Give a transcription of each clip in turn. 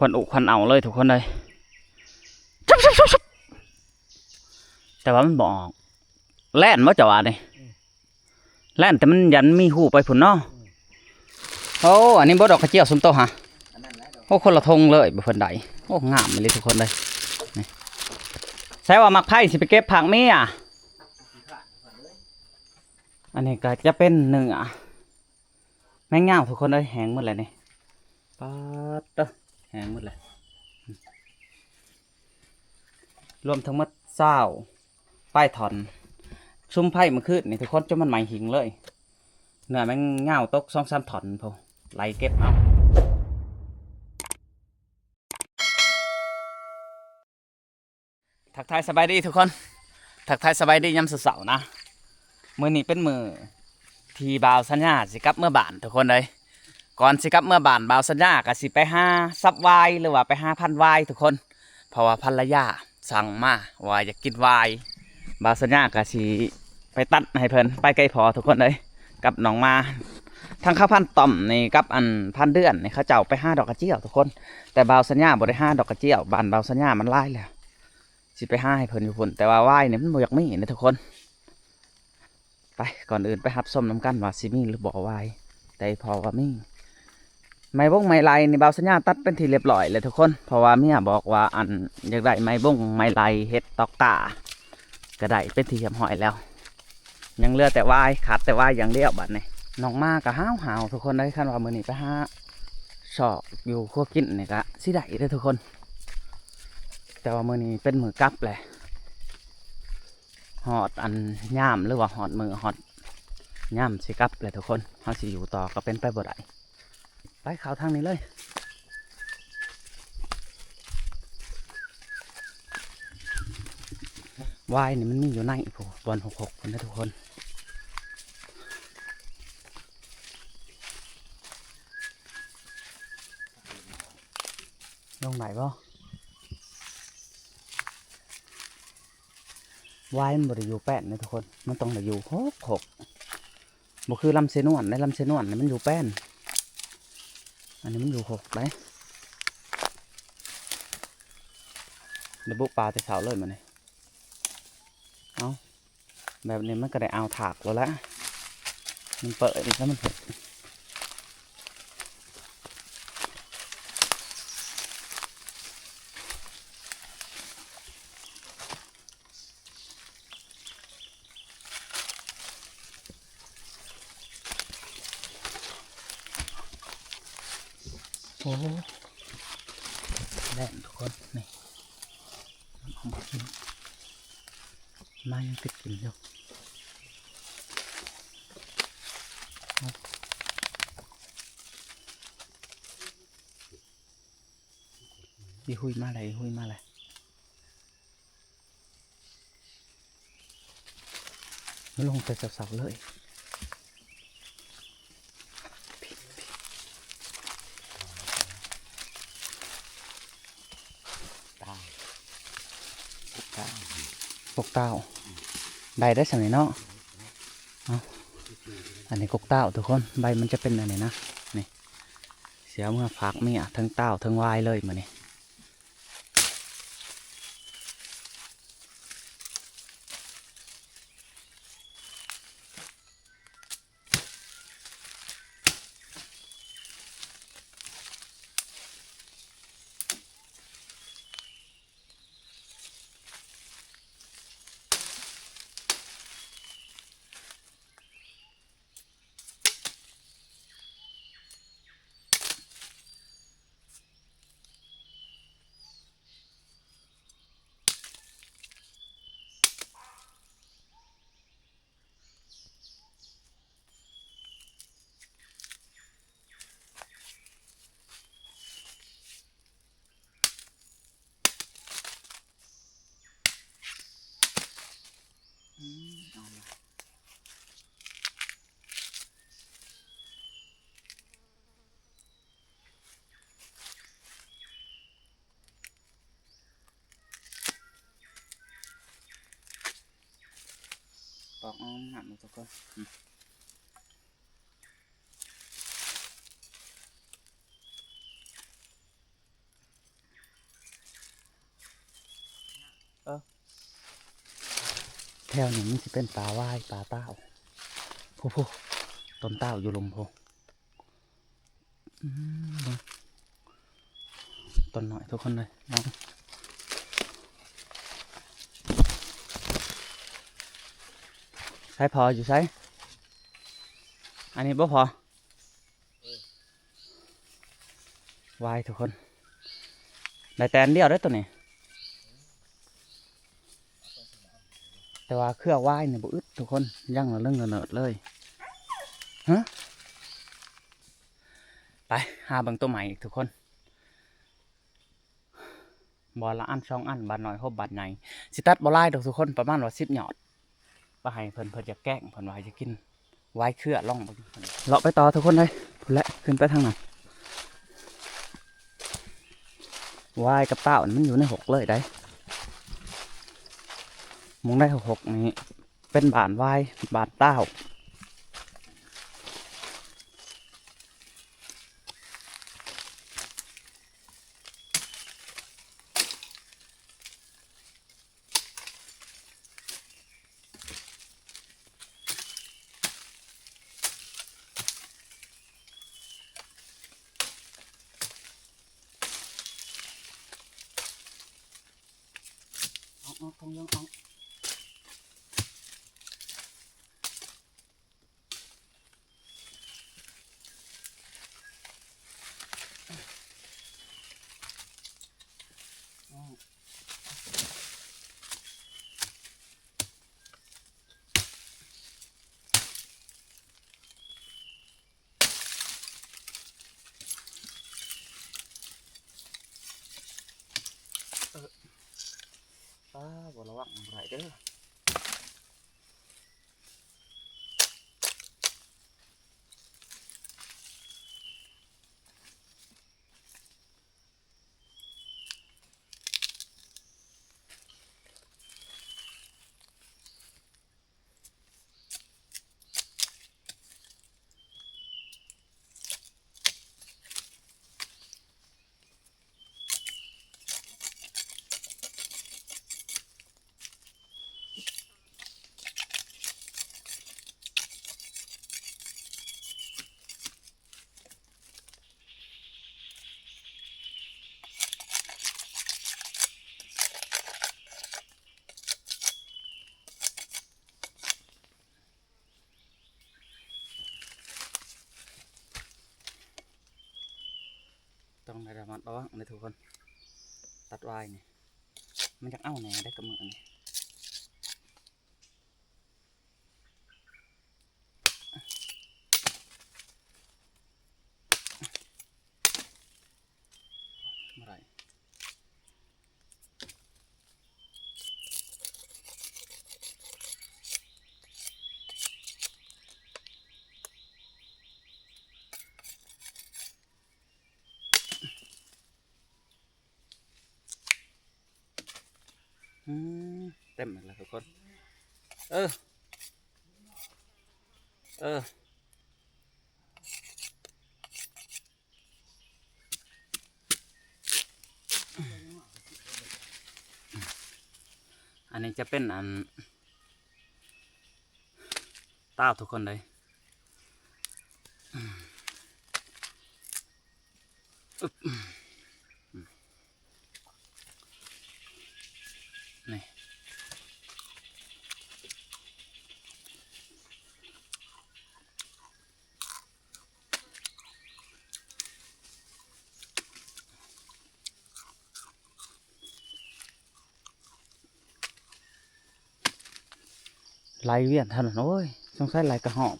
ຄວັນອຸຄວັນເອົາເລີຍທຸກຄົນເອີຍ. ຊຶບ ຊຶບ ຊຶບ ຊຶບ ແຕ່ວ່າມັນບໍ່ອອກ. ແລ່ນບໍ່ເຈົ້າວ່ານີ້? ແລ່ນ ແຕ່ມັນຢ້ານມີຮູໄປພຸ້ນເນາະ. ໂອ້ ອັນນີ້ບໍ່ ດອກກະຈຽວຊຸມໂຕຫະ? ໂອ້ ຄົນລະທົ່ງເລີຍ ບໍ່ເພິ່ນໄດ້. ໂອ້ ງາມອີ່ຫຼີທຸກຄົນເອີຍ. ນີ້ ໃສ່ວ່າໝາກໄຜ່ຊິໄປເກັບຜັກເມຍ. ອັນນີ້ກໍຈະເປັນເນື້ອ ແມງຍາວທຸກຄົນເອີຍ ແຫ້ງໝົດແລ້ວນີ້. ປາດເຕີ ແຫ້ງໝົດແລ້ວ. ລວມທັງໝົດຊາວປາຍທ່ອນ. ສຸມໄຟມື້ຄືນນີ້ທຸກຄົນ ຈົນມັນໄໝ້ຫິ້ງເລີຍ. ເນື້ອແມງຍາວຕົກສອງສາມທ່ອນພຸ້ນ ໄລ່ເກັບເອົາ. ທັກທາຍສະບາຍດີທຸກຄົນ ທັກທາຍສະບາຍດີຍາມເຊົ້າໆນະ. ມື້ນີ້ເປັນມື້ທີ່ບ່າວສັນຍາຊິກັບເມືອບ້ານທຸກຄົນເອີຍ. ກ່ອນຊິກັບເມືອບ້ານ ບ່າວສັນຍາກໍຊິໄປຫາສັບຫວາຍ ຫຼືວ່າໄປຫາພັນຫວາຍທຸກຄົນ ເພາະວ່າພັນລະຍາສັ່ງມາວ່າຢາກກິນຫວາຍ. ບ່າວສັນຍາກໍຊິໄປຕັດໃຫ້ເພິ່ນ ໄປໄກພໍທຸກຄົນເອີຍ ກັບນ້ອງໝາ. ທາງເຂົາພັນຕ້ອມນີ້ກັບອັນພັນເດືອນນີ້ ເຂົາເຈົ້າໄປຫາດອກກະຈຽວທຸກຄົນ ແຕ່ບ່າວສັນຍາບໍ່ໄດ້ຫາດອກກະຈຽວ ບ້ານບ່າວສັນຍາມັນຫຼາຍແລ້ວ ຊິໄປຫາໃຫ້ເພິ່ນຢູ່ພຸ້ນ. ແຕ່ວ່າຫວາຍນີ້ມັນບໍ່ຢາກມີນະທຸກຄົນ. ໄປ ກ່ອນອື່ນໄປຮັບຊົມນຳກັນວ່າຊິມີຫຼືບໍ່ຫວາຍ ແຕ່ພໍວ່າມີ. ໄມ້ບົງໄມ້ໄລ່ນີ້ບ່າວສັນຍາຕັດເປັນທີ່ຮຽບຮ້ອຍແລ້ວທຸກຄົນ ເພາະວ່າເມຍບອກວ່າ ອັນ ຢາກໄດ້ໄມ້ບົງໄມ້ໄລ່ເຮັດຕອກກາ ກໍໄດ້ເປັນທີ່ຮຽບຮ້ອຍແລ້ວ. ຍັງເຫຼືອແຕ່ຫວາຍ ຂາດແຕ່ຫວາຍຢ່າງດຽວບາດນີ້. ນ້ອງໝາກໍຫາວໆທຸກຄົນເອີຍ. ຄັນວ່າມື້ນີ້ໄປຫາຊອກຢູ່ຄົວກິນນີ້ກໍຊິໄດ້ເດ້ທຸກຄົນ ແຕ່ວ່າມື້ນີ້ເປັນມື້ກັບແຫຼະ. ຮອດອັນຍາມ ຫຼືວ່າຮອດມື້ຮອດຍາມຊິກັບແຫຼະທຸກຄົນ ເຮົາຊິຢູ່ຕໍ່ກໍເປັນໄປບໍ່ໄດ້. ໄປເຂົ້າທາງນີ້ເລີຍ. ຫວາຍນີ້ມັນມີຢູ່ໃນພຸ້ນ ບ່ອນຫົກໆພຸ້ນນະທຸກຄົນ. ລົງໄດ້ບໍ່? ຫວາຍມັນບໍ່ໄດ້ຢູ່ແປ້ນເດ້ທຸກຄົນ ມັນຕ້ອງໄດ້ຢູ່ຫົກໆ ບໍ່ຄືລຳເຊນວນເດ້. ລຳເຊນວນນີ້ມັນຢູ່ແປ້ນ ອັນນີ້ມັນຢູ່ຫົກເດ້. ໄດ້ບຸປາແຕ່ເຊົ້າເລີຍມື້ນີ້. ເອົ້າ ແບບນີ້ມັນກໍໄດ້ອ່າວຖາກແລ້ວລະ ມັນເປີດອີກແລ້ວມັນ. ໂອ້ ແລ່ນທຸກຄົນ ນີ້ ເອົາມາກິນ ມາຍັງຕິດກິນຢູ່. ອີ່ຫຸ້ຍມາແລ້ວ ອີ່ຫຸ້ຍມາແລ້ວ. ມັນລົງແຕ່ເຊົ້າໆເລີຍ. ກົກຕ່າວ ກົກຕ່າວ ໄດ້ໄດ້ສ່ຳນີ້ເນາະ. ເອົາ ອັນນີ້ກົກຕ່າວທຸກຄົນ ໃບມັນຈະເປັນອັນນີ້ນະ ນີ້ ຊິເອົາເມືອຝາກເມຍ ເທິງຕ່າວເທິງຫວາຍເລີຍມື້ນີ້. ປອກເອົານ້ຳມັນ ທຸກຄົນ. ອືມ ອືມ. ແຖວນີ້ມັນຊິເປັນປ່າຫວ້າຍ ປ່າຕ້າວ. ພຸ້ນໆ ຕົ້ນຕ້າວຢູ່ລຸ່ມພຸ້ນ. ອືມ ເບິ່ງຕົ້ນນ້ອຍທຸກຄົນເລີຍ. ໃສພໍ່ ຢູ່ໃສ? ອັນນີ້ບໍ່ພໍ່? ຫວ້າຍທຸກຄົນ ໄດ້ແຕ່ອັນດຽວເດ້ໂຕນີ້. ແຕ່ວ່າເຄືອຫວ້າຍນີ້ບໍ່ອຶດທຸກຄົນ ຍັງລະເລິງລະເນີດເລີຍ. ຮະ ໄປຫາເບິ່ງໂຕໃໝ່ອີກທຸກຄົນ. ບໍ່ລະອັນສອງອັນ ບາດນ້ອຍຮົບບາດໃຫຍ່. ຊິຕັດບໍ່ຫຼາຍດອກທຸກຄົນ ປະມານວ່າສິບຍອດ ໄປໃຫ້ເພິ່ນ ເພິ່ນຢາກແກງ ເພິ່ນວ່າຢາກກິນ. ຫວ້າຍເຄືອ ລອງເບິ່ງ. ເລາະໄປຕໍ່ທຸກຄົນເອີຍ. ພຸ້ນແຫຼະ ຂຶ້ນໄປທາງນັ້ນ. ຫວ້າຍກັບຕ້າວນີ້ມັນຢູ່ໃນຮົກເລີຍໃດ໋. ໝ່ອງໃດຮົກນີ້ເປັນບ້ານຫວ້າຍ ບ້ານຕ້າວ. ອອກໆ ທາງເລື່ອງອອກ. ເອີ ປ້າ ບໍ່ລະວັງບໍ່ໄດ້ເດີ. ຕ້ອງໄດ້ລະມັດລະວັງເດີທຸກຄົນ ຕັດຫວ້າຍນີ້ ມັນຢາກເອົາແດ່ໄດ໋ກັບມືນີ້. ບໍ່ໄດ້. ອືມ ເຕັມອີກແລ້ວທຸກຄົນ. ເອີ ເອີ ອັນນີ້ຈະເປັນອັນ ຕາວທຸກຄົນເລີຍ. ອຶບ ນີ້ ໄລ່ວຽນເທົ່ານັ້ນ. ໂອ້ຍ ສົງໄສໄລ່ກະຮອກ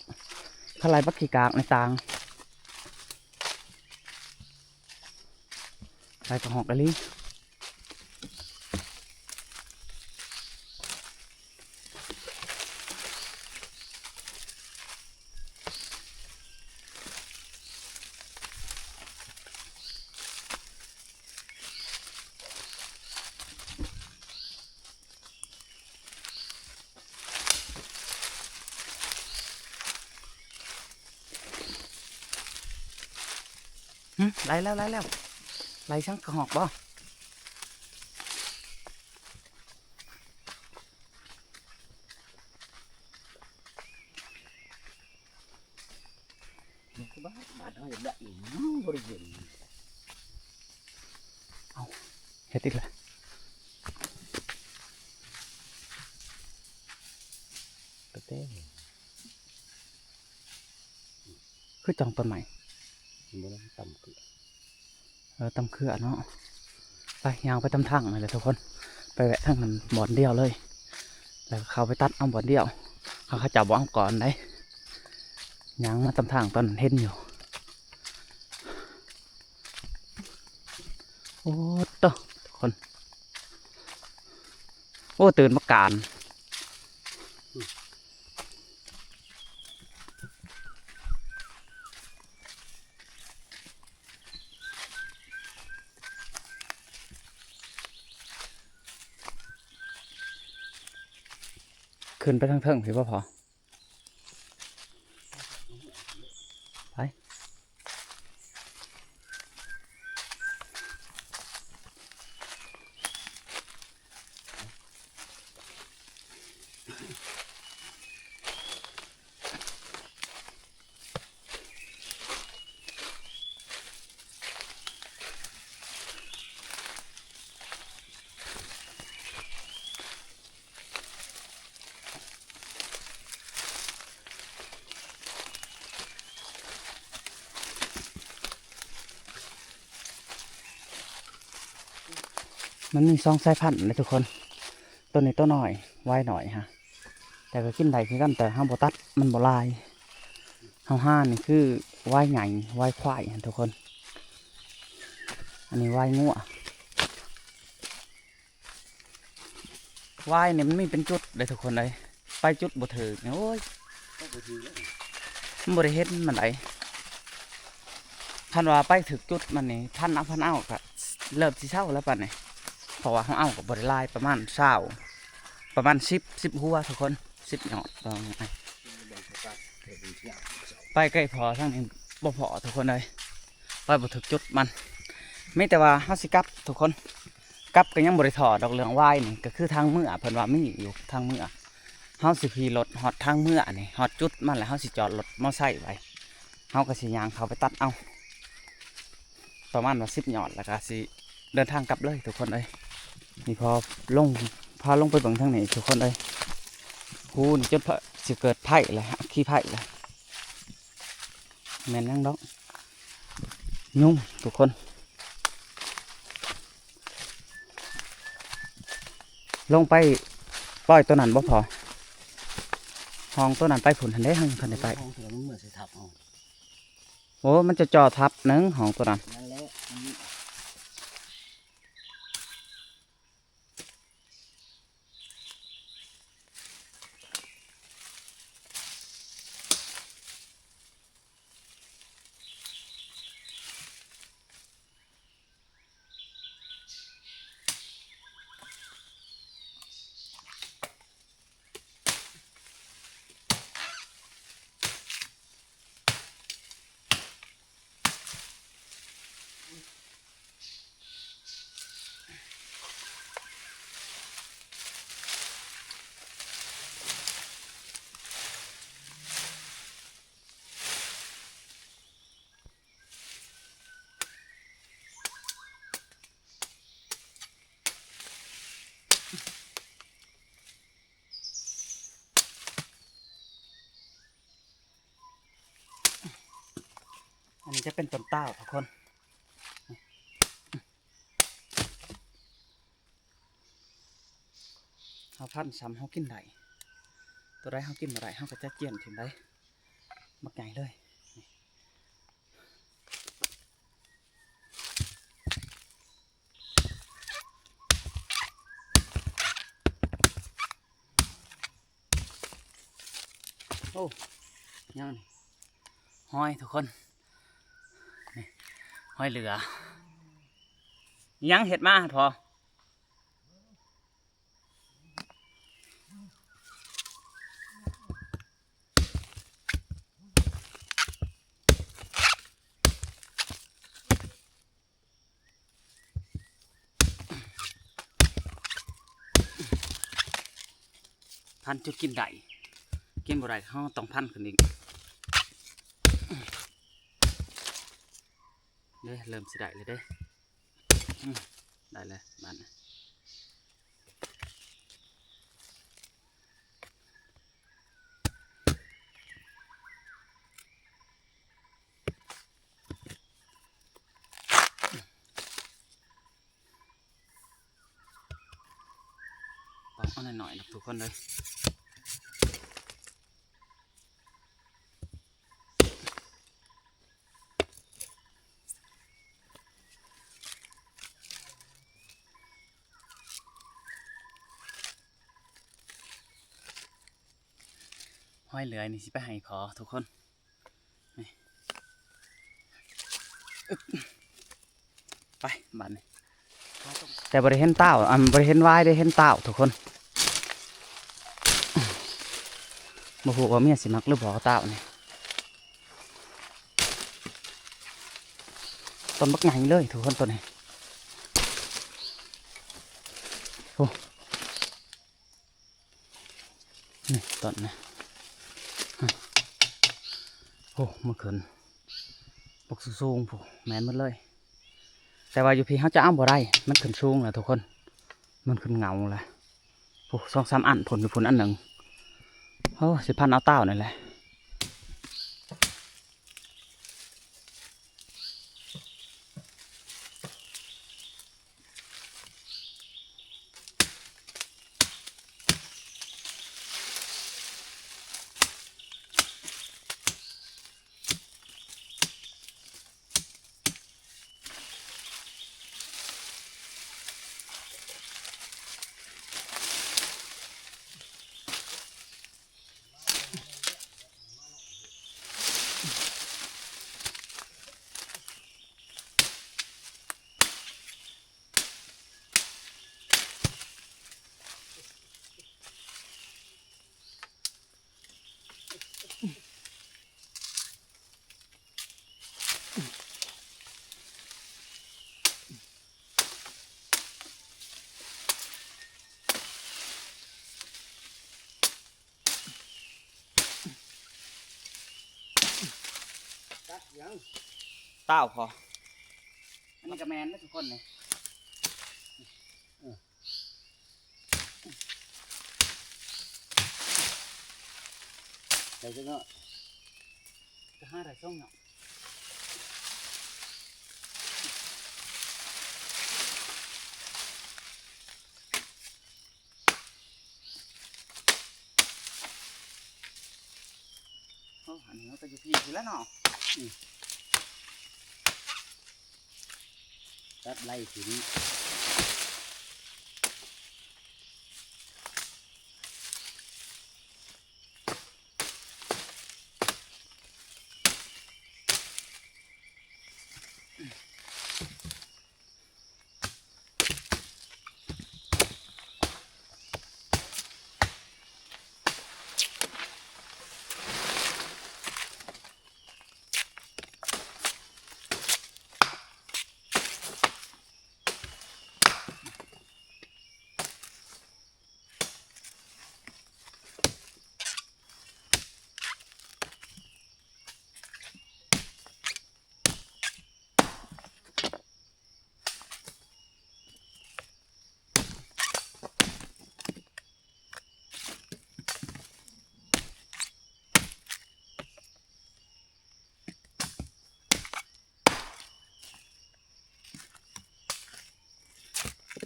ຖ້າໄລ່ບັກຂີ້ກາກໃນຕ່າງ ໄລ່ກະຮອກອີ່ຫຼີ. ຫຶ ໄລ່ແລ້ວ ໄລ່ແລ້ວ ໄລ່ສັງກະຮອກບໍ່? ເ ເຮັດອີກແລ້ວ ກະແຕ ຄືຈ່ອງຕົ້ນໄມ້ ບໍ່ໄດ້ຕຳເກືອ ເອີ ຕຳເກືອເນາະ. ໄປ ຍ່າງໄປຕາມທາງນັ້ນແຫຼະທຸກຄົນ ໄປແວະທາງນັ້ນບ່ອນດຽວເລີຍ ແລ້ວເຂົ້າໄປຕັດເອົາບ່ອນດຽວ ເຂົາເຈົ້າບໍ່ເອົາກ່ອນໃດ ຍ່າງມາຕາມທາງຕອນນັ້ນເຫັນຢູ່. ໂອ້ໂຕ ທຸກຄົນ ໂອ້ ຕື່ນບັກການ ຂຶ້ນໄປທາງເທິງພີ້ບໍ່ພໍ ໄປ ມັນມີສອງສາຍພັນເດ້ທຸກຄົນ ໂຕນີ້ໂຕນ້ອຍ ວາຍນ້ອຍຮະ ແຕ່ກໍກິນໄດ້ຄືກັນ ແຕ່ເຮົາບໍ່ຕັດ ມັນບໍ່ຫຼາຍ. ເຮົາຫານີ້ຄືວາຍໃຫຍ່ ວາຍຄວາຍຫັ້ນທຸກຄົນ ອັນນີ້ວາຍງົວ. ວາຍນີ້ມັນມີເປັນຈຸດເດ້ທຸກຄົນເອີຍ ໄປຈຸດບໍ່ຖືກນີ້ ໂອ້ຍ ມັນບໍ່ໄດ້ເຫັນມັນໃດ. ຄັນວ່າໄປຖືກຈຸດມັນນີ້ ພັນເອົາ ພັນເອົາ ກະເລີ່ມຊິເຊົາແລ້ວປານນີ້ ເພາະວ່າເຮົາເອົາກໍບໍ່ໄດ້ຫຼາຍ ປະມານຊາວ ປະມານສິບ ສິບຫົວທຸກຄົນ ສິບຍອດ ວ່າງ່າຍ. ໄປໃກ້ພໍທາງນີ້ບໍ່ພໍທຸກຄົນເອີຍ ໄປບໍ່ຖືກຈຸດມັນ ມີແຕ່ວ່າເຮົາຊິກັບທຸກຄົນ ກັບກໍຍັງບໍ່ໄດ້ທໍ່ດອກ ເລື່ອງວາຍນີ້ ກໍຄືທາງເມືອ ເພິ່ນວ່າມີຢູ່ທາງເມືອ ເຮົາຊິຂີ່ລົດຮອດທາງເມືອນີ້ ຮອດຈຸດມັນແລ້ວ ເຮົາຊິຈອດລົດມໍໄຊໄວ້ ເຮົາກໍຊິຍ່າງເຂົ້າໄປຕັດເອົາ ປະມານວ່າສິບຍອດ ແລ້ວກໍຊິເດີນທາງກັບເລີຍທຸກຄົນເອີຍ. ນີ້ພໍລົງ ພາລົງໄປເບິ່ງທາງນີ້ທຸກຄົນເອີຍ ຫູນີ້ຈົນຊິເກີດໄຟແລ້ວ ອັກຄີໄຟແລ້ວ ແມ່ນຫຍັງດອກ ຍຸງທຸກຄົນ. ລົງໄປປ່ອຍໂຕນັ້ນບໍ່ພໍ ຫ້ອງໂຕນັ້ນໄປພຸ້ນຫັ້ນເດ້ ເຮົາຍັງທັນໄດ້ໄປ ຫ້ອງໂຕນັ້ນມັນເໝືອນຊິທັບເຮົາ ໂອ້ ມັນຈະເຈາະທັບໜຶ່ງ ຫ້ອງໂຕນັ້ນ ນັ້ນແຫຼະ ມັນ ອັນນີ້ຈະເປັນຕົ້ນຕາວທຸກຄົນ ເຮົາພັນຊ່ຳເຮົາກິນໄດ້ ໂຕໃດເຮົາກິນບໍ່ໄດ້ ເຮົາກໍຈະຈຽນຖິ້ມໄດ້ ບັກໃຫຍ່ເລີຍ. ໂອ້ ຍັງນີ້ ຫອຍທຸກຄົນ ນີ້ ຫອຍເຫຼືອ ຍັງເຮັດມາພໍ. ພັນຈຸດກິນໄດ້ ກິນບໍ່ໄດ້ ເຮົາຕ້ອງພັນຂຶ້ນອີກເດ້. ເລີ່ມຊິໄດ້ແລ້ວເດ້. ໄດ້ແລ້ວບາດນີ້ ປອກເອົາໜ້ອຍໆ ດອກທຸກຄົນເດີ. ຫອຍເຫຼືອຍນີ້ຊິໄປໃຫ້ພໍ່ທຸກຄົນ ນີ້ ອຶບ ໄປບາດນີ້ ແຕ່ບໍ່ໄດ້ເຫັນເຕົ້າ ອັນ ບໍ່ໄດ້ເຫັນຫວາຍເດ້ ເຫັນເຕົ້າທຸກຄົນ. ບໍ່ຮູ້ວ່າເມຍຊິມັກຫຼືບໍ່ເຕົ້ານີ້ ຕົ້ນບັກໃຫຍ່ເລີຍທຸກຄົນ ຕົ້ນນີ້ ໂອ້ ນີ້ຕົ້ນນີ້ ໂອ້ ມາຂຶ້ນບັກສູງໆ ພຸ້ນ ແມ່ນໝົດເລີຍ. ແຕ່ວ່າຢູ່ພີ້ເຮົາຈະເອົາບໍ່ໄດ້ ມັນຂຶ້ນສູງແລ້ວທຸກຄົນ ມັນຂຶ້ນເຫງົາແລ້ວ ໂອ້ ສອງສາມອັນພຸ້ນ ຢູ່ພຸ້ນອັນໜຶ່ງ. ໂອ້ ຊິພັນເອົາເຕົ້ານີ້ແຫຼະ. ຕັດຫຍັງ? ເຕົ້າພໍ ອັນນີ້ກໍແມ່ນເດ້ທຸກຄົນນີ້. ໄດ້ຈັກເນາະ? ກໍຫາໄດ້ສອງເນາະ. ໂອ້ ອັນນີ້ມັນກໍຢູ່ພີ້ພຸ້ນແຫຼະເນາະ. ອືມ ຕັດໄລ່ຖິ້ມ.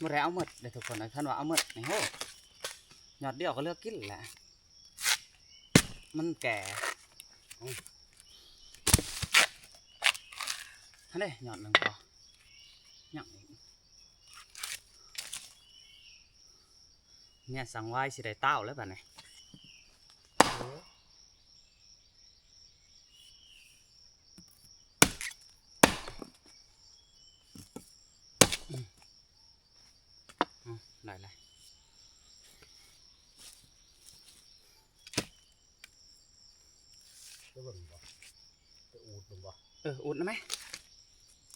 ບໍ່ໄດ້ເອົາໝົດເດ້ທຸກຄົນເອີຍ ຄັນວ່າເອົາໝົດນີ້ ໂຫ ຍອດດຽວກໍເຫຼືອກິນແຫຼະ ມັນແກ່. ອືມ ຫັ້ນເດ້ ຍອດໜຶ່ງພໍ ຍັງອີກ ເມຍສັ່ງໄວ້ ຊິໄດ້ເຕົ້າແລ້ວບາດນີ້. ອືມ ໄດ້ແລ້ວ ໄປເບິ່ງບໍ່? ໄປອູດເບິ່ງບໍ່? ເອີ ອູດນຳແມ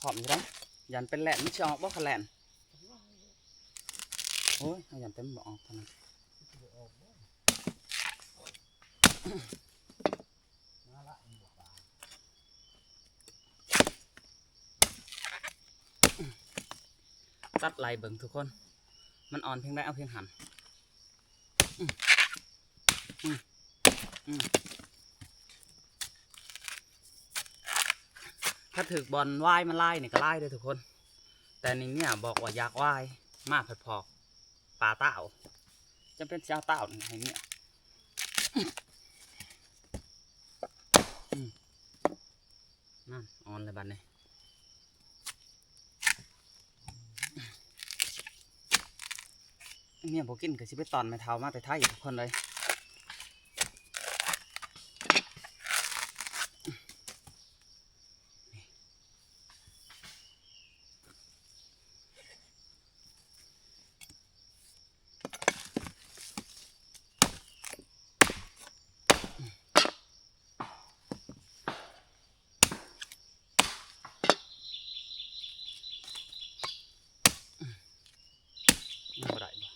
ພ້ອມຢູ່ໃດ໋ ຢ້ານເປັນແລ່ນ ມັນຊິອອກບໍ່ ຄັນແລ່ນ? ໂອ້ຍ ເຮົາຢ້ານແຕ່ມັນບໍ່ອອກເທົ່ານັ້ນ. ມາລະ ມັນບໍ່ຕາຍ. ຕັດໄລ່ເບິ່ງທຸກຄົນ ມັນອ່ອນພຽງໃດເອົາພຽງຫັ້ນ. ອືມ ອືມ ອືມ ຖ້າຖືກບ່ອນວາຍມັນຫຼາຍນີ້ກໍຫຼາຍເດີທຸກຄົນ ແຕ່ນີ້ເມຍບອກວ່າຢາກວາຍ ມາພັດພໍ້າປາຕ້າວ ຈຳເປັນຊິເອົາຕ້າວນີ້ໃຫ້ເມຍ. ອືມ ນັ້ນ ອ່ອນແລ້ວບັດນີ້ ເມຍບໍ່ກິນກໍຊິໄປຕ້ອນແມ່ເຖົ້າມາແຕ່ໄທທຸກຄົນເອີຍ. ບໍ່ໄດ້ບໍ່?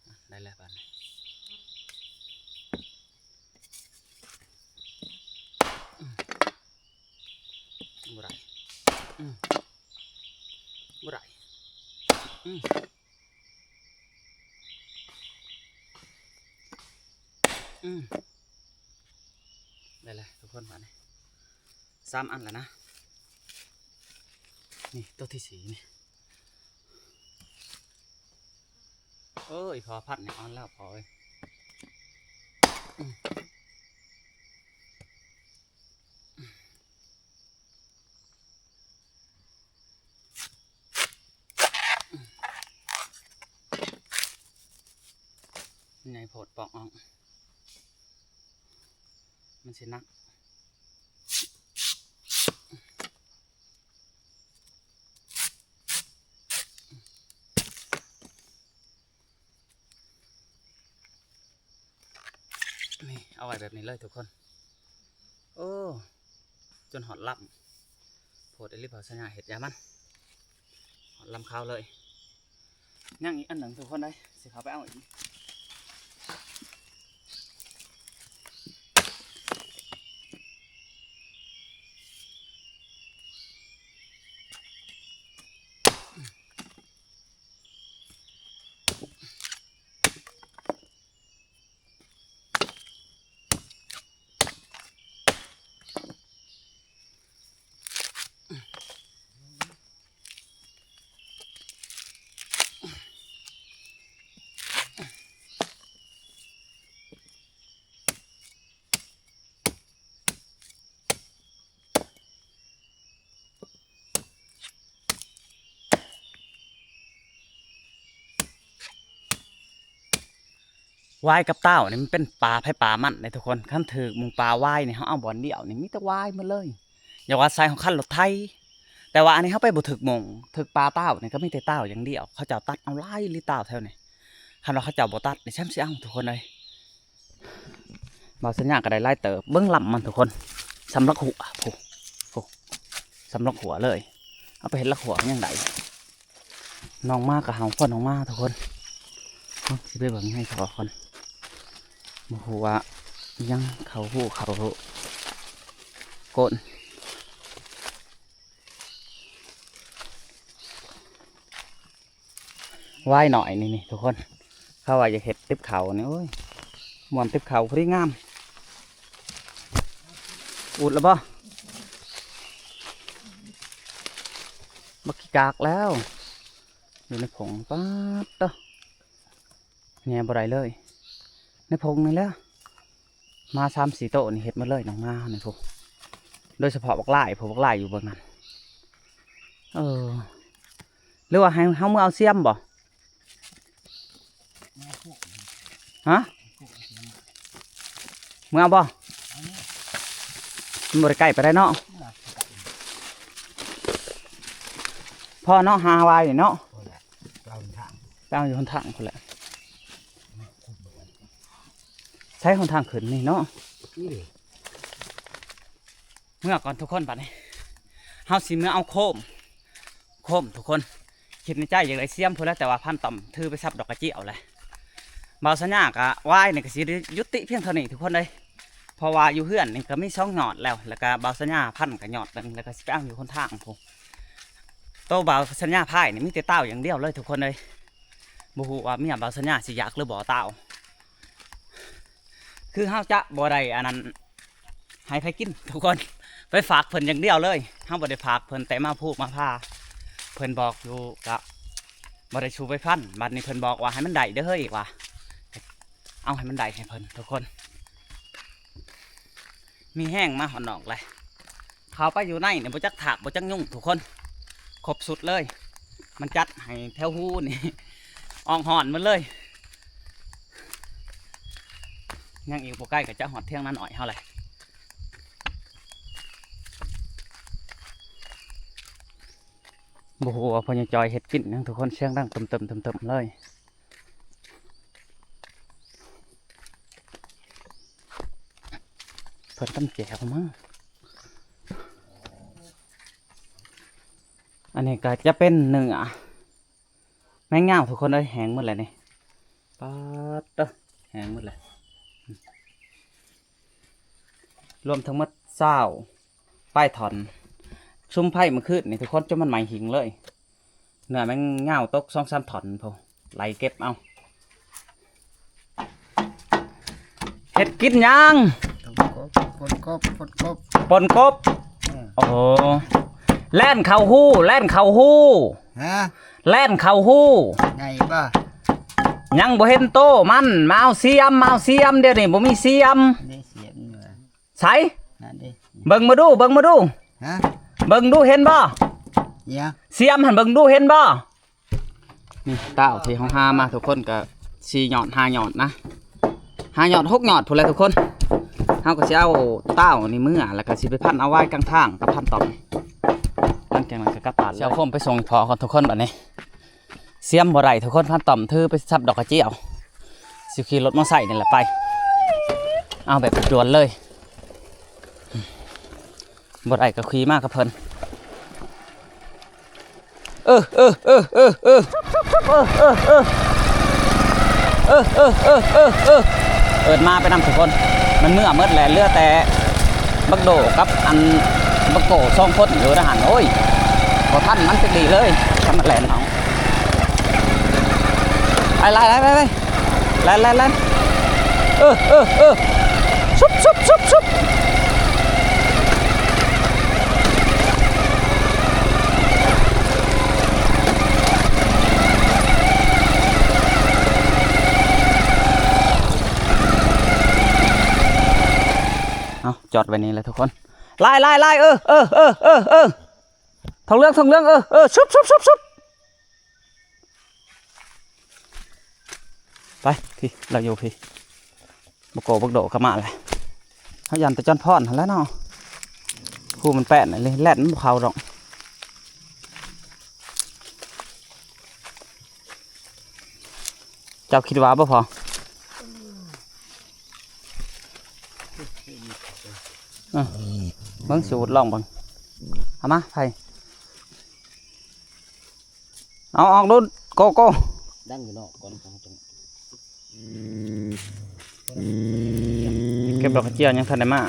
ອະ ໄດ້ແລ້ວບາດນີ້. ບໍ່ໄດ້ ອືມ ບໍ່ໄດ້ ອືມ ອືມ ໄດ້ແລ້ວທຸກຄົນ ບາດນີ້ສາມອັນແລ້ວນະ ນີ້ໂຕທີສີ່ນີ້. ເອີຍ ພໍພັດນີ້ອ່ອນແລ້ວພໍ່ເອີຍ. ໃຫຍ່ໂພດ ປອກອອກ ມັນຊິໜັກ. ນີ້ ເອົາໄວ້ແບບນີ້ເລີຍທຸກຄົນ. ໂອ້ ຈົນຮອດລຳ ໂພດອີ່ຫຼີ ເວົ້າສັນຍາເຮັດຢາມັນ ຮອດລຳຂາວເລີຍ. ຍັງອີກອັນໜຶ່ງທຸກຄົນເອີຍ ຊິເຂົ້າໄປເອົາອີກ. ວາຍກັບຕ້າວນີ້ມັນເປັນປາໃຜປາມັນເດ້ທຸກຄົນ. ຄັນຖືກໝູ່ປາວາຍນີ້ ເຮົາເອົາບ່ອນດຽວນີ້ ມີແຕ່ວາຍໝົດເລີຍ ຢ່າວ່າໃສ່ຮອດຄັນລົດໄຖ. ແຕ່ວ່າອັນນີ້ເຮົາໄປບໍ່ຖືກໝ່ອງ ຖືກປາຕ້າວນີ້ກໍມີແຕ່ຕ້າວຢ່າງດຽວ. ເຂົາເຈົ້າຕັດເອົາຫຼາຍອີ່ຫຼີຕ້າວແຖວນີ້. ຄັນວ່າເຂົາເຈົ້າບໍ່ຕັດນີ້ ຊ່ຳຊິເອົາທຸກຄົນເອີຍ. ບ່າວສັນຍາກໍໄດ້ຫຼາຍເຕີບ. ເບິ່ງລຳມັນທຸກຄົນ ສ່ຳລັກຫົວ ໂອ້ ໂອ້ ສ່ຳລັກຫົວເລີຍ. ເອົາໄປເຮັດລັກຫົວມັນຍັງໄດ້. ນ້ອງໝາກໍເຫົ່າ ພໍ່ນ້ອງໝາທຸກຄົນ. ເຮົາຊິໄປເບິ່ງໃຫ້ເຂົາກ່ອນ ບໍ່ຮູ້ວ່າອີ່ຫຍັງເຂົ້າຫູເຂົ້າກົ້ນ. ວາຍໜ້ອຍນີ້ ນີ້ທຸກຄົນ ເຂົາວ່າຢາກເຮັດຕິບເຂົ້ານີ້ ໂອ້ຍ ມ່ວນຕິບເຂົ້າພໍດີງາມ. ອຸດແລ້ວບໍ່? ບັກຂີ້ກາກແລ້ວ ຢູ່ໃນຜົງ. ປາດໂທ້ ແຍ່ບໍ່ໄດ້ເລີຍ ໃນຜົງນີ້ແຫຼະ. ໝາສາມສີ່ໂຕນີ້ເຮັດໝົດເລີຍ ນ້ອງໝານີ້ພຸ້ນ. ໂດຍສະເພາະບັກຫຼ້າຍ ພວກບັກຫຼ້າຍຢູ່ເບື້ອງນັ້ນ. ເອີ ຫຼືວ່າໃຫ້ເຮົາເມືອເອົາຊຽມບໍ່? ຮະ? ເມືອເອົາບໍ່? ມັນບໍ່ໄດ້ໃກ້ປານໃດເນາະ. ພໍເນາະ ຫາວາຍນີ້ເນາະ. ໄປເອົາຢູ່ຫົນທາງພຸ້ນແຫຼະ. ໃຊ້ຫົນທາງຂຶ້ນນີ້ເນາະ. ນີ້ເດ້. ເມືອກ່ອນທຸກຄົນ ບາດນີ້ເຮົາຊິເມືອເອົາໂຄມ ໂຄມທຸກຄົນ. ຄິດໃນໃຈຢາກໄດ້ຊຽມພຸ້ນແຫຼະ ແຕ່ວ່າພັນຕ້ອມຖືໄປສັບດອກກະຈຽວແຫຼະ. ບ່າວສັນຍາກະ ວາຍນີ້ກະຊິໄດ້ຢຸດຕິພຽງເທົ່ານີ້ທຸກຄົນເອີຍ. ເພາະວ່າຢູ່ເຮືອນນີ້ກະມີສອງຍອດແລ້ວ ແລ້ວກະບ່າວສັນຍາພັນກະຍອດໜຶ່ງ ແລ້ວກະຊິໄປເອົາຢູ່ຫົນທາງພຸ້ນ. ໂຕບ່າວສັນຍາພາຍນີ້ມີແຕ່ຕ່າວຢ່າງດຽວເລີຍທຸກຄົນເອີຍ. ບໍ່ຮູ້ວ່າເມຍບ່າວສັນຍາຊິຢາກຫຼືບໍ່ຕ່າວ. ຄືເຮົາຈະບໍ່ໄດ້ອັນນັ້ນໃຫ້ໃຜກິນທຸກຄົນ ໄປຝາກເພິ່ນຢ່າງດຽວເລີຍ. ເຮົາບໍ່ໄດ້ຝາກເພິ່ນ ແຕ່ມາພູມາພາ ເພິ່ນບອກຢູ່ກະບໍ່ໄດ້ຊູໄປພັນ. ບັດນີ້ເພິ່ນບອກວ່າໃຫ້ມັນໄດ້ເດີເຮີ້ຍວ່າ ເອົາໃຫ້ມັນໄດ້ໃຫ້ເພິ່ນທຸກຄົນ. ມີແຮງມາຮອດນອກເລີຍ. ເຂົ້າໄປຢູ່ໃນນີ້ບໍ່ຈັກຖາກບໍ່ຈັກຍຸງທຸກຄົນ ຄົບຊຸດເລີຍ. ມັນຈັດໃຫ້ແຖວຮູນີ້ ອອກຮ້ອນໝົດເລີຍ. ຍັງອີກບໍ່ໄກກໍຈະຮອດຖຽງນານ້ອຍເຮົາແຫຼະ. ບໍ່ຮູ້ວ່າພໍ່ໃຫຍ່ຈອຍເຮັດກິນຫຍັງທຸກຄົນ ສຽງດັງຕຶມໆໆໆເລີຍ. ເພິ່ນຕຳແຈ່ວມັງ. ອັນນີ້ກໍຈະເປັນເນື້ອແມງຍາວທຸກຄົນເອີຍ ແຫ້ງໝົດແລ້ວນີ້. ປາດເຕີ ແຫ້ງໝົດແລ້ວ. ລວມທັງໝົດຊາວປາຍທ່ອນ. ສຸມໄຟມື້ຄືນນີ້ທຸກຄົນ ຈົນມັນໄໝ້ຫິ້ງເລີຍ. ເນື້ອແມງຍາວຕົກສອງສາມທ່ອນພຸ້ນ ໄລ່ເກັບເອົາ. ເຮັດກິນຫຍັງ? ຕົ້ມກົບ ປົ່ນກົບ ປົ່ນກົບ ປົ່ນກົບ. ເອີ ໂອ້ ແລ່ນເຂົ້າຮູ ແລ່ນເຂົ້າຮູ. ຮະ? ແລ່ນເຂົ້າຮູ. ໃຫຍ່ບໍ່? ຍັງບໍ່ເຫັນໂຕມັນ. ມາເອົາສຽມ ມາເອົາສຽມ. ດຽວນີ້ບໍ່ມີສຽມ. ນີ້ສຽມຢູ່. ໃສ? ນັ້ນເດ້ ເບິ່ງມາດູ ເບິ່ງມາດູ. ຮະ? ເບິ່ງດູເຫັນບໍ່? ຫຍັງ? ສຽມຫັ້ນ ເບິ່ງດູເຫັນບໍ່? ນີ້ເຕົ້າທີ່ເຮົາຫາມາທຸກຄົນ ກໍສີ່ຍອດຫ້າຍອດນະ ຫ້າຍອດຫົກຍອດພຸ້ນແຫຼະທຸກຄົນ. ເຮົາກໍຊິເອົາເຕົ້ານີ້ເມືອ ແລ້ວກໍຊິໄປພັນເອົາໄວ້ກາງທາງກັບພັນຕ່ອມ. ຫຼັງຈາກນັ້ນກໍກັບບ້ານ. ຊິເອົາໂຄມໄປສົ່ງພໍ່ກ່ອນທຸກຄົນ. ບັດນີ້ສຽມບໍ່ໄດ້ທຸກຄົນ ພັນຕ່ອມຖືໄປສັບດອກກະຈຽວ. ຊິຂີ່ລົດມອໄຊນີ້ແຫຼະໄປ ເອົາແບບດ່ວນເລີຍ. ບໍ່ໄດ້ກໍຂີ່ມາກັບເພິ່ນ. ເອີ ເອີ ເອີ ເອີ ເອີ ເອີ້ນມາໄປນຳທຸກຄົນ. ມັນເມືອໝົດແຫຼະ ເຫຼືອແຕ່ບັກໂດກັບອັນບັກໂກສອງຄົນຢູ່ນະຫັ້ນ. ໂອ້ຍ ບໍ່ທັນມັນຈັກດີເລີຍ ຄັນມັນແລ່ນເອົາ. ໄປ ໄປ ໄປ ໄປ ແລ່ນ ແລ່ນ ແລ່ນ ເອີ ເອີ ເອີ ຊຸບ ຊຸບ ຊຸບ ຊຸບ. ເອົາ ຈອດໄວ້ນີ້ແຫຼະທຸກຄົນ. ໄລ່ ໄລ່ ໄລ່ ເອີ ເອີ ເອີ ເອີ ເອີ ທອງເຫຼືອງ ທອງເຫຼືອງ ເອີ ເອີ ຊຸບ ຊຸບ ຊຸບ ຊຸບ. ໄປ ພີ້ ລາວຢູ່ພີ້ ບັກໂກບັກໂດກໍມາແຫຼະ. ເຮົາຢ້ານແຕ່ຈອນພອນຫັ້ນແຫຼະເນາະ ຜູ້ມັນແປ້ນເລີຍ ແລ່ນມັນບໍ່ເຂົ້າດອກ. ເຈົ້າຄິດວ່າບໍ່ພໍ? ເອີ ເບິ່ງ ສູດລອງເບິ່ງ. ເອົາມາ ໄຜ ເອົາອອກດູ ໂກ ໂກ ດັງຢູ່ນອກກ່ອນ. ເກັບດອກກະເຈຍຍັງທັນໄດ້ມາ.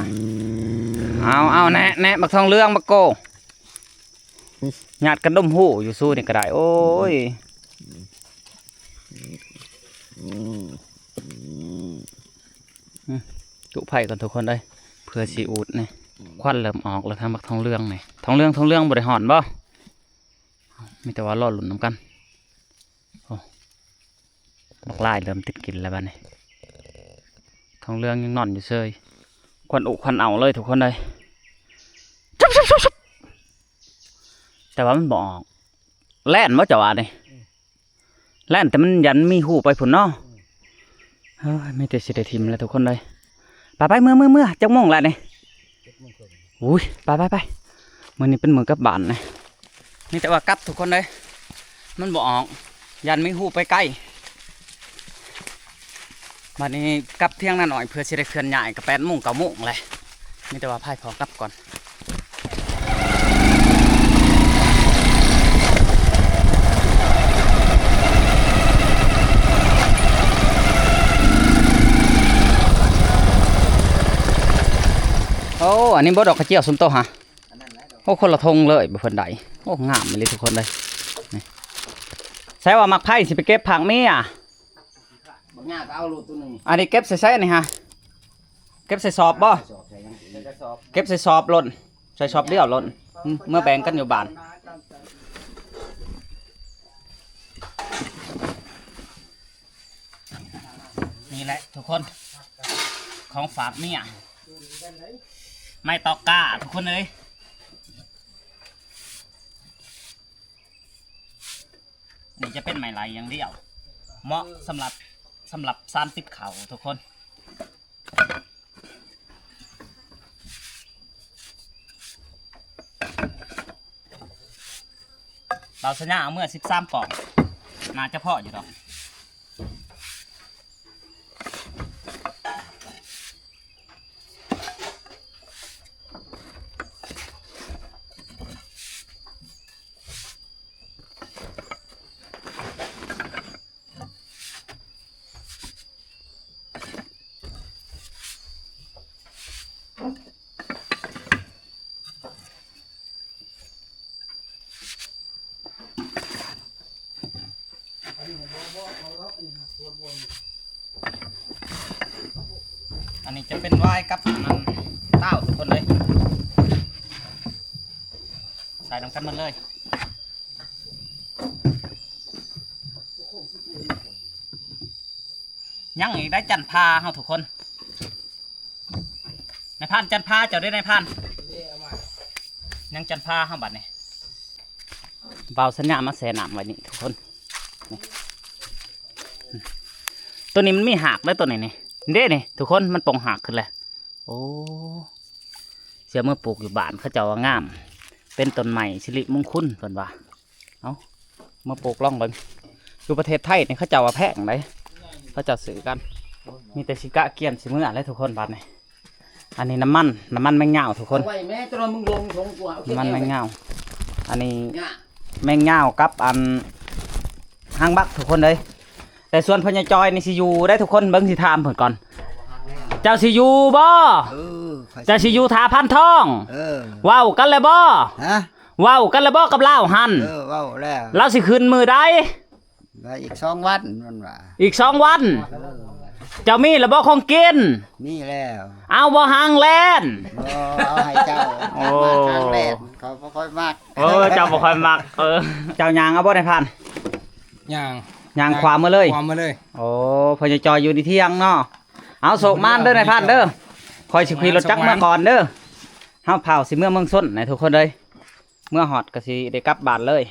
ເອົາ ເອົາ ແນະ ແນະ ບັກທອງເຫຼືອງ ບັກໂກ ຍາດກັນດົມຫູຢູ່ຊູນີ້ກໍໄດ້. ໂອ້ຍ ຈຸໄຟກ່ອນທຸກຄົນເອີຍ ເພື່ອຊິອູດນີ້. ຄວັນເລີ່ມອອກແລ້ວ ທາງບັກທອງເຫຼືອງນີ້. ທອງເຫຼືອງ ທອງເຫຼືອງ ບໍ່ໄດ້ຮ້ອນບໍ່? ມີແຕ່ວ່າລໍລຸ້ນນຳກັນ. ໂອ້ ບັກລາຍເລີ່ມຕິດກິນແລ້ວບັດນີ້. ທອງເຫຼືອງຍັງນອນຢູ່ເຊີຍ ຄວັນອຸຄວັນເອົາເລີຍທຸກຄົນເອີຍ. ແຕ່ວ່າມັນບໍ່ອອກ. ແລ່ນບໍ່ເຈົ້າວ່ານີ້? ແລ່ນ ແຕ່ມັນຢ້ານມີຫູໄປພຸ້ນເນາະ. ເຮີ້ຍ ມີແຕ່ຊິໄດ້ຖິ້ມແຫຼະທຸກຄົນເອີຍ. ໄປໆ ເມືອ ເມືອ ເມືອ. ຈັກໂມງແລ້ວນີ້? ເຈັດໂມງເຄິ່ງ. ອຸ້ຍ ໄປໆໆ ມື້ນີ້ເປັນມື້ກັບບ້ານນະ. ມີແຕ່ວ່າກັບທຸກຄົນເອີຍ ມັນບໍ່ອອກ ຢ້ານມີຫູໄປໃກ້. ບັດນີ້ກັບຖຽງນານ້ອຍ ເພື່ອຊິໄດ້ເຄື່ອນຍ້າຍ ກໍແປດໂມງ ເກົ້າໂມງແຫຼະ. ມີແຕ່ວ່າພາຍພໍ່ກັບກ່ອນ. ໂອ້ ອັນນີ້ບໍ່ ດອກກະຈຽວຊຸມໂຕຫະ? ອັນນັ້ນແຫຼະດອກ ໂອ້ ຄົນລະທົ່ງເລີຍ ບໍ່ເພິ່ນໄດ້. ໂອ້ ງາມອີ່ຫຼີທຸກຄົນເລີຍ. ນີ້ ໃສ່ວ່າໝາກໄຜ່ຊິໄປເກັບຜັກເມຍ. ບັກຫຍ້າກໍເອົາໂລດຕົວໜຶ່ງ. ອັນນີ້ເກັບໃສ່ໃສນີ້ຮະ? ເກັບໃສ່ສອບບໍ່? ສອບໃສ່ຫຍັງ? ໃສ່ກະສອບ. ເກັບໃສ່ສອບໂລດ. ໃສ່ສອບດຽວໂລດ. ອືມ ເມືອແບ່ງກັນຢູ່ບ້ານ. ນີ້ແຫຼະທຸກຄົນ ຂອງຝາກເມຍ ໄມ້ຕອກກ້າທຸກຄົນເອີຍ. ນີ້ຈະເປັນໄມ້ໄຫຼຢ່າງດຽວ ເໝາະສຳລັບ ສຳລັບສານຕິບເຂົ້າທຸກຄົນ. ບ່າວສັນຍາເອົາເມືອສິບສາມປ່ອງ ໜ້າຈະພໍຢູ່ດອກ. ອັນນີ້ຈະເປັນຫວາຍກັບອັນນັ້ນ ຕາວທຸກຄົນເລີຍ ໃສ່ນຳກັນໝົດເລີຍ. ຍັງອີກໄດ້ຈັນພາເຮົາທຸກຄົນ. ນາຍພານ ຈັນພາເຈົ້າເດ້ ນາຍພານ. ຍັງຈັນພາເຮົາບັດນີ້ ບ່າວສັນຍາມາແຊ່ນ້ຳໄວ້ນີ້ທຸກຄົນ. ນີ້ ໂຕນີ້ມັນມີຮາກເດ້ ໂຕນີ້ນີ້ ເດ້ນີ້ທຸກຄົນ ມັນປ່ອງຮາກຂຶ້ນແລ້ວ. ໂອ້ ຊິເອົາເມືອປູກຢູ່ບ້ານ ເຂົາເຈົ້າວ່າງາມ ເປັນຕົ້ນໄມ້ສິລິມຸງຄຸນເພິ່ນວ່າ. ເອົາ ເມືອປູກລອງເບິ່ງ. ຢູ່ປະເທດໄທນີ້ເຂົາເຈົ້າວ່າແພງໃດ ເຂົາເຈົ້າຊື້ກັນ. ມີແຕ່ຊິກະກຽມຊິເມືອແຫຼະທຸກຄົນບາດນີ້. ອັນນີ້ນ້ຳມັນ ນ້ຳມັນແມງຍາວທຸກຄົນ ເອົາໄວ້ແມ້ ຕອນນັ້ນມຶງລົງ ລົງກວ່າ ເອົາ ນ້ຳມັນແມງຍາວ. ອັນນີ້ ຍາ ແມງຍາວກັບອັນຫາງບັກທຸກຄົນເອີຍ. ແຕ່ສ່ວນພໍ່ໃຫຍ່ຈອຍນີ້ຊິຢູ່ໄດ໋ທຸກຄົນ ເບິ່ງຊິຖາມເພິ່ນກ່ອນ. ເຈົ້າຊິຢູ່ບໍ່? ເອີ ຂ້ອຍ ເຈົ້າຊິຢູ່ທ່າພັນທອງ? ເອີ ເວົ້າກັນແລ້ວບໍ່? ຮະ? ເວົ້າກັນແລ້ວບໍ່ກັບລາວຫັ້ນ? ເອີ ເວົ້າແລ້ວ. ລາວຊິຂຶ້ນມື້ໃດ? ວ່າອີກສອງວັນ ມັນວ່າ. ອີກສອງວັນ? ເອີ ເຈົ້າມີແລ້ວບໍ່ຂອງກິນ? ມີແລ້ວ. ເອົາບໍ່ຫາງແລ່ນ? ບໍ່ ເອົາໃຫ້ເຈົ້າ. ໂອ້ ຫາງແລ່ນ ເຂົາບໍ່ຄ່ອຍມັກ. ໂອ້ ເຈົ້າບໍ່ຄ່ອຍມັກ. ເອີ ເຈົ້າຍ່າງເອົາບໍ່ ນາຍພານ? ຍ່າງ ຍ່າງຂວາມາເລີຍ ຂວາມາເລີຍ. ໂອ້ ພໍ່ໃຫຍ່ຈອຍຢູ່ໃນທຽງເນາະ. ເອົາ ໂຊກໝານເດີ ນາຍພານເດີ. ຂ້ອຍຊິຂີ່ລົດຈັກເມືອກ່ອນເດີ. ເຮົາພາວຊິເມືອເມືອງຊົນນະທຸກຄົນເອີຍ. ເມືອຮອດກໍຊິໄດ້ກັບບ້ານເລີຍ.